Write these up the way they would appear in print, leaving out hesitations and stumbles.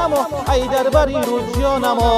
намо, ай дар бари рӯҷонамо,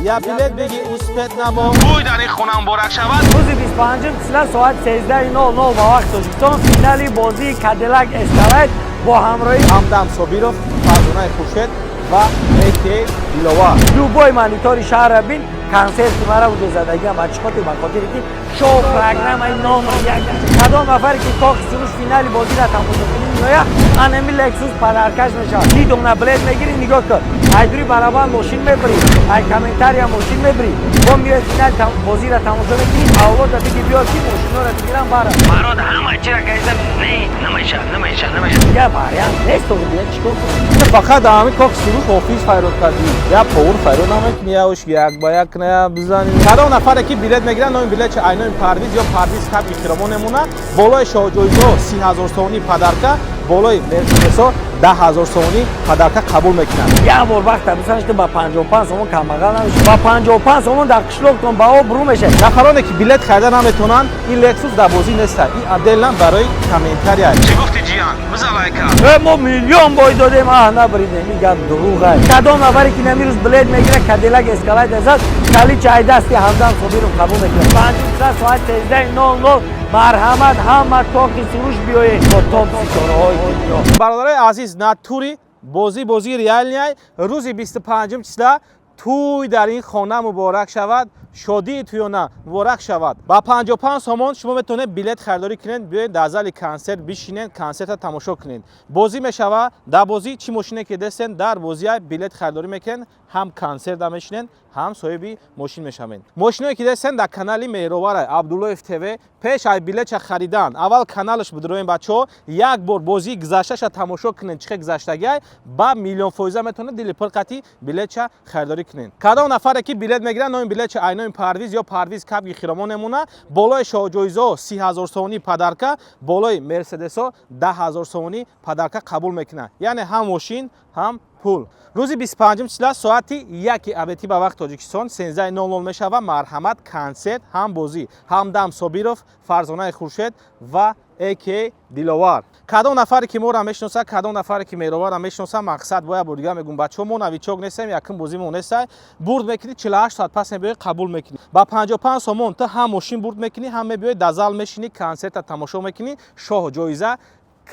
я билет беги, успеть намо. Тӯй дар ин хона муборак шавад. Рӯзи 25 числа соати 13:00 ба вақти Тоҷикистон финали бозии Кадиллак Эскалейд бо ҳамроҳии Ҳамдам Собиров, Фарзонаи Хуршед ва Эке Диловар. Любой монитори шаҳрра бин, консерти мара уҷо задагиам. Ба чӣ хотир? Ба хотире ки шоу программаи номер як. Кадом нафаре ки Кохи Суруш финали бозиро тамошо кунӣ меояд, анами Лексус подаркаш мешавад. Дона билет мегирӣ, нигоҳ кун, айдури барабан мошин мебирӣ, ай комментария мошин мебирӣ, бо меояд, финали бозиро тамошо мекунӣ, авлода биги биёд, ки мошинҳоро бигирам барам. Марод ҳама чира кайса, не, намеша, намеша, намеша. Дигар вариант нест, дигар чӣ кор кунам? Фақат дар ҳамин Кохи Суруш офис файрод кардӣ, я повур файрод намекунӣ, я ош як ба як кна бизанӣ. Кадом нафаре ки билет мегирад, номи билетча айноми Парвиз ё Парвиз Кабки Хиромон мемонад. Болои шоҳҷоизҳо 30 000 сомонӣ подарка, болои Мерседесо 10 000 сомонӣ подарка қабул мекунанд. Як бор вақта бисаншта, ба 55 сомон камбағал намешавад, ба 55 сомон дар қишлоқтон ба об рӯ мешавад. Нафароне ки билет харида наметавонанд, ин Лексус дар бозӣ неста, ин отдельно барои комментария. Чӣ гуфти, ҷиян? Биза лайка. Э, мо миллион бой додем, аҳ, набаридем. Ин гап дурӯғ. Кадом нафаре ки намирӯз билет мегирад, Кадиллак Эскалейд зад, калича ай дасти Ҳамдам Собиров қабул мекунад. Панҷум соат 13:00, марҳамат, ҳама Кохи Суруш биёед бо топ ситораҳои дунё. Бародарои азиз, натури бозӣ, бозии реальный. Рӯзи 25 числа тӯй дар ин хона муборак шавад, шодии тӯёна муборак шавад. Ба 55 сомон шумо метавонед билет харидорӣ кунед, биёед, дар зали консерт бишинед, консерта тамошо кунед. Бозӣ мешавад, дар бозӣ чӣ мошине ки дестен, дар бозия билет харидорӣ мекунед, ҳам консерта мешинед, ҳам соҳиби мошин мешавед. Мошиное ки дестен, дар канали Меҳровара Абдуллоев ТВ пеш ай билетча харидан аввал каналаш бидроем. Бачаҳо, як бор бозии гузашташа тамошо кунед, чӣ хел гузаштагиай, ба миллион фоиза метавонед дили пурқати билетча харидорӣ кунед. Кадом нафаре ки билет мегирад, номи билетча айноми Парвиз ё Парвиз Кабги Хиромон мемона. Болои шоҳҷоизҳо 30 000 сомонӣ подарка, болои Мерседесо 10 000 сомонӣ подарка қабул мекунад, яъне ҳам мошин, ҳам пул. Рӯзи 25 числа соати 1 обедӣ ба вақти Тоҷикистон, 13:00 мешавад. Марҳамат, консерт ҳам бозӣ: Ҳамдам Собиров, Фарзонаи Хуршед ва Эк Диловар. Кадом нафаре ки моро мешиноса, кадом нафаре ки Меҳроварро мешиноса, мақсад бояд бо дигар мегӯм: бачаҳо, мо новичок нестем, якум бозимо нестай. Бурд мекунӣ, 48 соат пас мебиёӣ, қабул мекунӣ. Ба 55 сомон ту ҳам мошин бурд мекунӣ, ҳам мебиёӣ, дар зал мешинӣ, консерта тамошо мекунӣ, шоҳ ҷоиза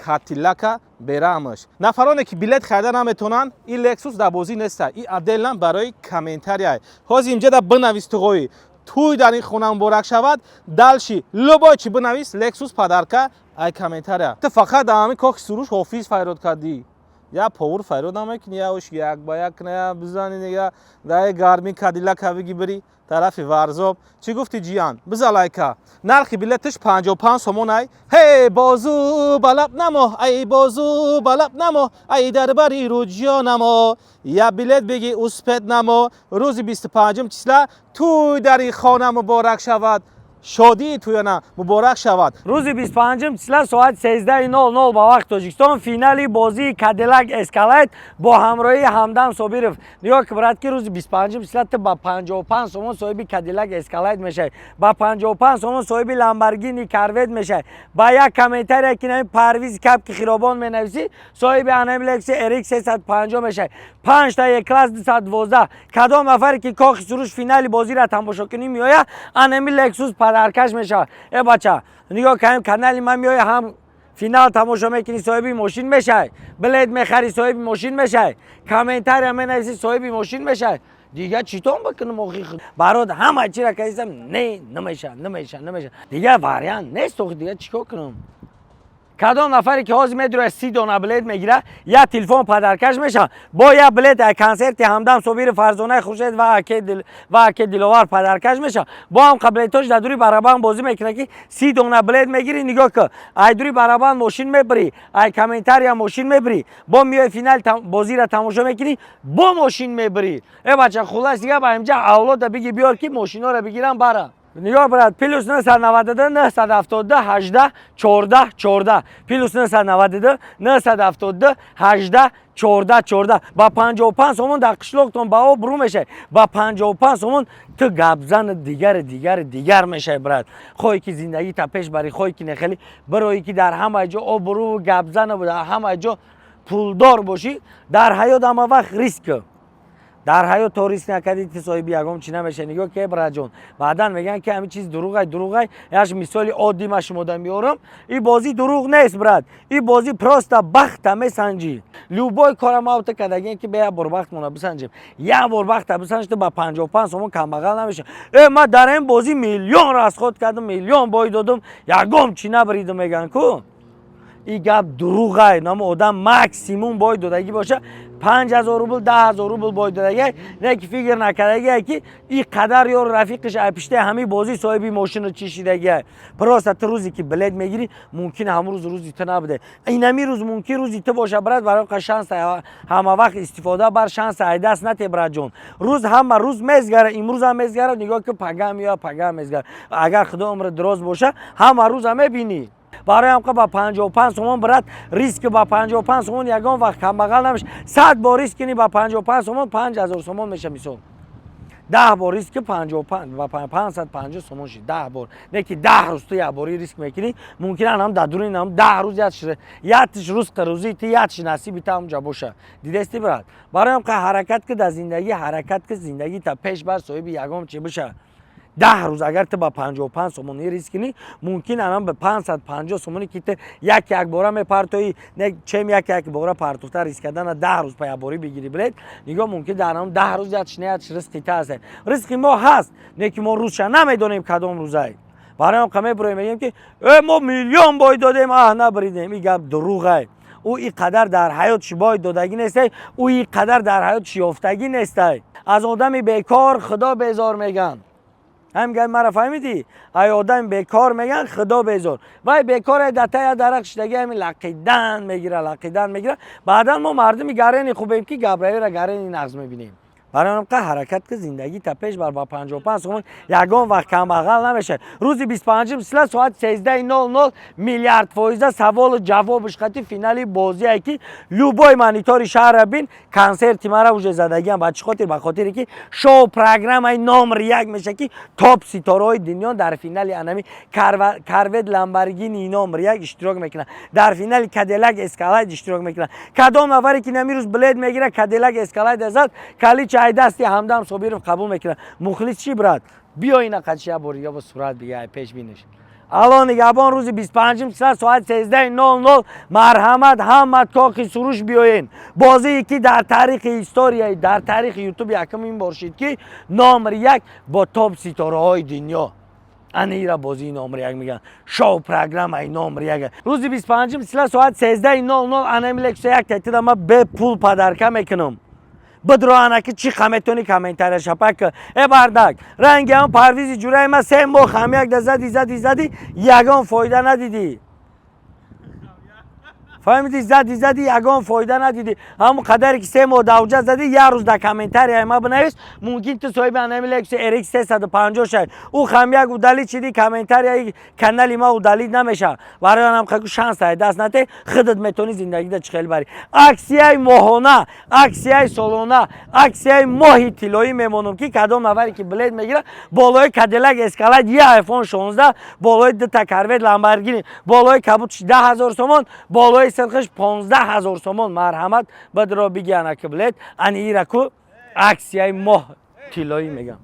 Кадиллака бераҳмаш. Нафароне ки билет харида наметавонанд, ин Лексус дар бозӣ неста, ин отдельно барои комментария. Ҳозир инҷа бинавис: туғои тӯй дар ин хона муборак шавад. Дальше любой чи бинавис, Лексус подарка ай комментария. Ту фақат дар ҳамин Кохи Суруш ҳофиз файрод кардӣ, я повур файрод намекунӣ, я ош як ба як кна бизанӣ, я даи гарми Кадиллака биги бирӣ тарафи Варзоб. Чӣ гуфти, ҷиян? Биза лайка. Нархи билеташ 55 сомон. Ай ҳей, бозу балаб намо, ай бозу балаб намо, ай дар бари рӯҷонамо, я билет биги, успеть намо. Рӯзи 25 числа тӯй дар ин хона муборак шавад, шодии тӯяна муборак шавад. Рӯзи 25 числа соати 13:00 ба вақти Тоҷикистон финали бозии Кадиллак Эскалейд бо ҳамроҳии Ҳамдам Собиров. Нигоҳ ки, брат, ки рӯзи 25 числа ту ба 55 сомон соҳиби Кадиллак Эскалейд мешавӣ, ба 55 сомон соҳиби Ламборгини Корвет мешавӣ, ба як комментария ки нами Парвизи Капки Хиробон менависӣ, соҳиби анами Лекси RX 350 мешавӣ, панҷта Е-класс 212. Кадом нафаре ки Кохи Суруш финали бозиро тамошо кунӣ меояд, анами Лексус подаркаш мешавад. Э, бача, нигоҳ кунем, канали ман меояд, ҳам финал тамошо мекунӣ, соҳиби мошин мешавӣ, билет мехарӣ, соҳиби мошин мешавӣ, комментария менависӣ, соҳиби мошин мешавӣ. Дигар читон бикунам охи? Барод, ҳама чира кардисам, не, намеша, намеша, намеша, дигар вариант нест охи, дигар чӣ кор кунам? Кадом нафаре ки ҳозир медурад, 30 дона билет мегирад, як телефон подаркаш мешавад, бо як билет консерти Ҳамдам Собири, Фарзонаи Хуршед ва аке Диловар подаркаш мешавад. Бо ҳам билетош дар дури барабан бозӣ мекунад, ки 30 дона билет мегирӣ, нигоҳ кун, ай дури барабан мошин мебирӣ, ай комментария мошин мебирӣ, бо миёи, финали бозиро тамошо мекунӣ, бо мошин мебирӣ. Э, бача, хуллас, дига ба инҷа авлода биги биёр, ки мошинҳоро бигирам барам. Нигоҳ, брат, +992 972 18 14 14, +992 972 18 14 14. Ба 55 сомон дар қишлоқтон ба об рӯ мешавӣ, ба 55 сомон ту гапзани дигари дигари дигар мешавӣ. Брат, хоҳӣ ки зиндагита пеш барӣ, хоҳӣ ки нехелӣ бироӣ, ки дар ҳама ҷо обрӯ гапзана, дар ҳама ҷо пулдор бошӣ, дар ҳаёт ҳама вақт риск. Дар ҳаёт то риск накардӣ, ти соҳиби ягон чӣ намеша. Нигоҳ ке, братҷон, баъдан мегӯянд, ки ҳамин чиз дурӯғай, дурӯғай. Яш мисоли оддӣ ма шумода меорам. И бозӣ дурӯғ нест, брат, и бозӣ просто бахта месанҷӣ. Любой кора ма авто кардагием, ки бе як бор бахтмона бисанҷем. Як бор бахта бисанҷ, ту ба 55 сомон камбағал намеша. Э, ма дар ин бозӣ миллион расход кардам, миллион бой додум, ягон чӣ набаридум, мегӯянд ку. И гап дурӯғай. Намо одам максимум бой додагӣ боша, 5000 рубл, 10 000 рубл бой додагӣ, не ки фикр накардагие, ки и қадар ёру рафиқиш пиштаи ҳамаи бозӣ соҳиби мошину чӣ шидагие. Просто ту рӯзе ки билет мегирӣ, мумкин ҳамун рӯз рӯзи ту набуде. Инами рӯз мумкин рӯзи ту боша, брат. Барои қа шанс ҳама вақт истифода бар, шанс айдаст нате, братҷон. Рӯз ҳама рӯз мезгара, имрӯзам мезгара, нигоҳ ки пага меояд, пага мезгара. Агар худо умри дуроз боша, ҳама рӯза мебинӣ. Барои ҳамқа ба 55 сомон, брат, риск ба 55 сомон ягон вақт камбағал намеша. 100 бор риск кунӣ, ба 55 сомон 5000 сомон меша. Мисол, 10 бор риск, 550 сомон шид 10 бор. Не ки 10 рӯз ту якборӣ риск мекунӣ, мумкин анам дар дуруни нам 10 рӯз ятиш рӯз рӯзи ти ятиш насиби та ҳамҷа боша. Дидести, брат? Барои ҳамқа ҳаракат ки дар зиндагӣ, ҳаракат ки зиндагӣ та пеш бар, соҳиби ягон чи биша. 10 рӯз агар ту ба 55 сомонӣ риск кунӣ, мумкин анам ба 550 сомонӣ, ки ту як як бора мепартоӣ, не чем як як бора партофта риск кардана, 10 рӯз па якборӣ бигирӣ билет. Нигоҳ, мумкин дар ҳам 10 рӯз ятиш не ятиш ризқи та ҳаст. Ризқи мо ҳаст, не ки мо рӯзша намедонем, кадом рӯзай. Барои ҳам қа мебуроем, мегӯем, ки э, мо миллион бой додем, аҳ, набаридем. И гап дурӯғай. Ӯ и қадар дар ҳаётш бой додагӣ нестай, ӯ и қадар дар ҳаётш ёфтагӣ нестай. Аз одами бекор худо безор, мегӯянд. Ҳамин гап маро фаҳмидӣ? Ай одами бекор, мегӯянд, худо безор. Вай бекоре, дар тая дарахт шидаги, ҳамин лақидан мегира, лақидан мегира. Баъдан мо мардуми гарени хубем, ки габраёра гарени нағз мебинем. Барои ҳамқа ҳаракат ки зиндагӣ та пеш бар. Ба 55 сомон ягон вақт камбағал намешавад. Рӯзи 25-ум числа соати 13:00 миллиард фоиза саволу ҷавобуш қати финали бозие, ки любой монитори шаҳра бин, консерти мара уже задагиам. Ба чӣ хотир? Ба хотире ки шоу программаи номер як меша, ки топ ситораҳои дунё дар финали анами Корвет Ламборгини номер як иштирок мекунанд, дар финали Кадиллак Эскалайд иштирок мекунанд. Кадом нафаре ки намирӯз билет мегира, Кадиллак Эскалайд зад, калича ай дасти Ҳамдам Собиров қабул мекунад. Мухлис чӣ, брат? Биё, ина қадши як бор дига бо сурат бига пеш бинеш. Алло нигаҳбон. Рӯзи 25-ум числа соати 13:00, марҳамат, ҳама Кохи Суруш биёен. Бозие ки дар таърихи историяи, дар таърихи Ютуб якумин бор шид, ки номер як бо топ ситораҳои дунё. Ана ира бозии номер як мегӯянд, шоу программаи номер як. Рӯзи 25-ум числа соати 13:00 анами Лексуса як тетида ма бепул подарка мекунам. Бидро, анаки чӣ қа метавонӣ комментария шапак. Э, бардак, ранги ҳам Парвизи ҷураи ма 3 моҳ хамяк да зади, зади, зади, ягон фоида надидӣ. Фаҳмидӣ? Зади, зади, ягон фоида надидӣ. Ҳамон қадаре ки 3 моҳ давҷа задӣ, як рӯз дар комментарияи ма бинавис, мумкин ту соҳиби анами Лексуси RX 350 шавӣ. Ӯ хамяк удалить шидӣ, комментарияи канали ма удалить намешавад. Барои анам қаку шанс ай даст нате. Худат метавонӣ зиндагида чӣ хел барӣ. Аксияи моҳона, аксияи солона, аксияи моҳи тиллоӣ мемонам, ки кадом нафаре ки билет мегирад, болои Кадиллак Эскалайд як айфон 16, болои дута Корвет Ламборгини, болои кабутш 10 000 сомон, болои сирхиш 15 000 сомон. Марҳамат, бадро бигиана ки билет ани ира ку аксияи моҳ тиллоӣ мегам.